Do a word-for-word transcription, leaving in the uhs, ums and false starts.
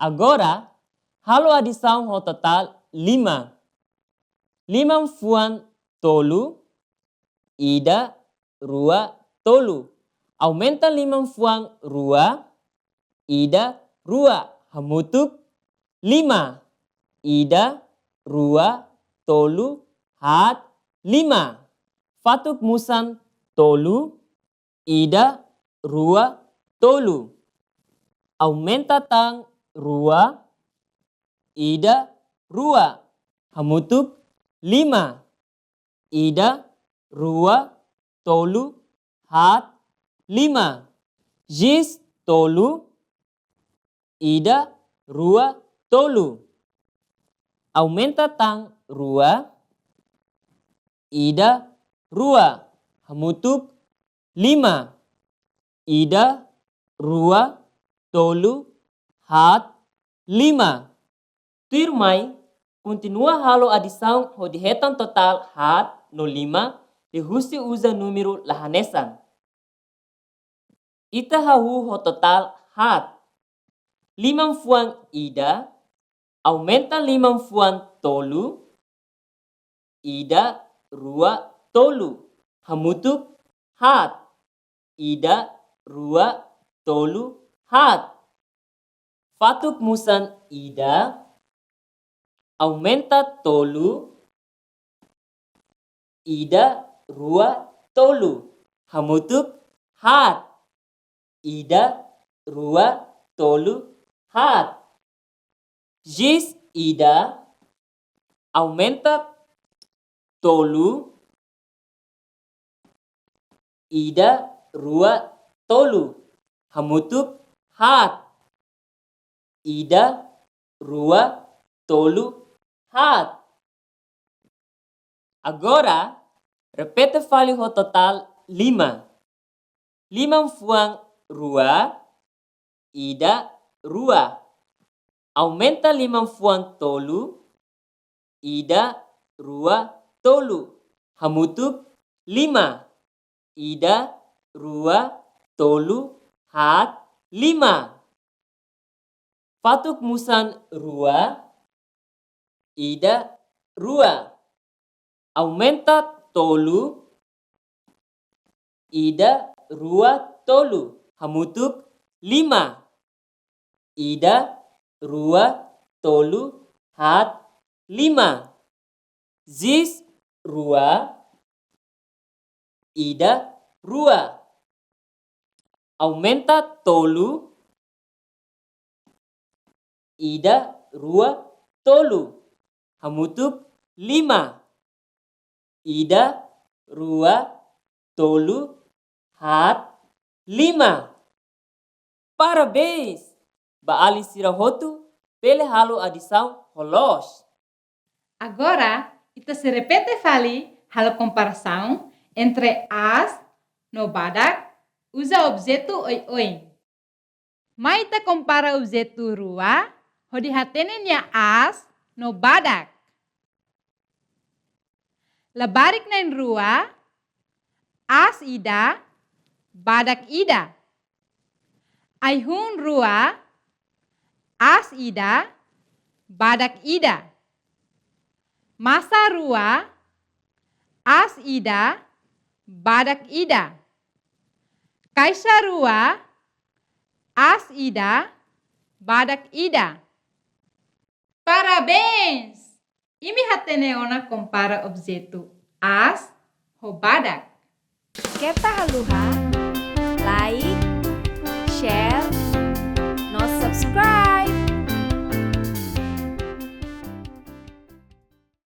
Agora, halo adisaun ho totál lima. Liman fuan tolu, ida, rua, tolu. Aumenta liman fuan rua, ida, rua, hamutuk lima. Ida, rua, tolu, haat, lima. Fatuk musan tolu, ida, rua, tolu. Aumenta tan rua, ida, rua, hamutuk lima. Ida, rua, tolu, haat, lima. Jis tolu, ida, rua, tolu. Aumenta tan rua, ida, rua, hamutuk lima. Ida, rua, tolu, haat, lima. Tuirmai, kontinua halo adisaun hodi hetan totál haat no lima liuhusi uza númeru la hanesan. Ita hahú ho totál haat. Liman fuan ida, aumenta liman fuan tolu, ida, rua, tolu, hamutuk haat. Ida, rua, tolu, haat. Fatuk musan ida, aumenta tolu, ida, rua, tolu, hamutuk haat. Ida, rua, tolu, haat. Jis ida, aumenta tolu, ida, rua, tolu, hamutuk haat. Ida, rua, tolu, haat. Agora, repete fali ho totál lima. Liman fuan rua, ida, rua. Aumenta liman fuan tolu, ida, rua, tolu, hamutuk lima. Ida, rua, tolu, haat, lima. Fatuk musan rua, ida, rua. Aumenta tolu, ida, rua, tolu, hamutuk lima. Ida, rua, tolu, haat, lima. Jis rua, ida, rua. Aumenta tolu, ida, rua, tolu, hamutuk lima. Ida, rua, tolu, haat, lima. Parabéns! Ba alin sira hotu, bele halo adisaun ho loos. Agora, ita sei repete fali halo komparasaun entre aas no badak, uza objetu oioin. Mai ita kompara objetu rua, hodi hatene nia aas no badak. Labarik na'in-rua, aas ida, badak ida. Ai-hun rua, aas ida, badak ida. Masa rua, aas ida, badak ida. Kaixa rua, aas ida, badak ida. Parabéns! Imi hatene ona kompara objetu aas ho badak. Keta haluha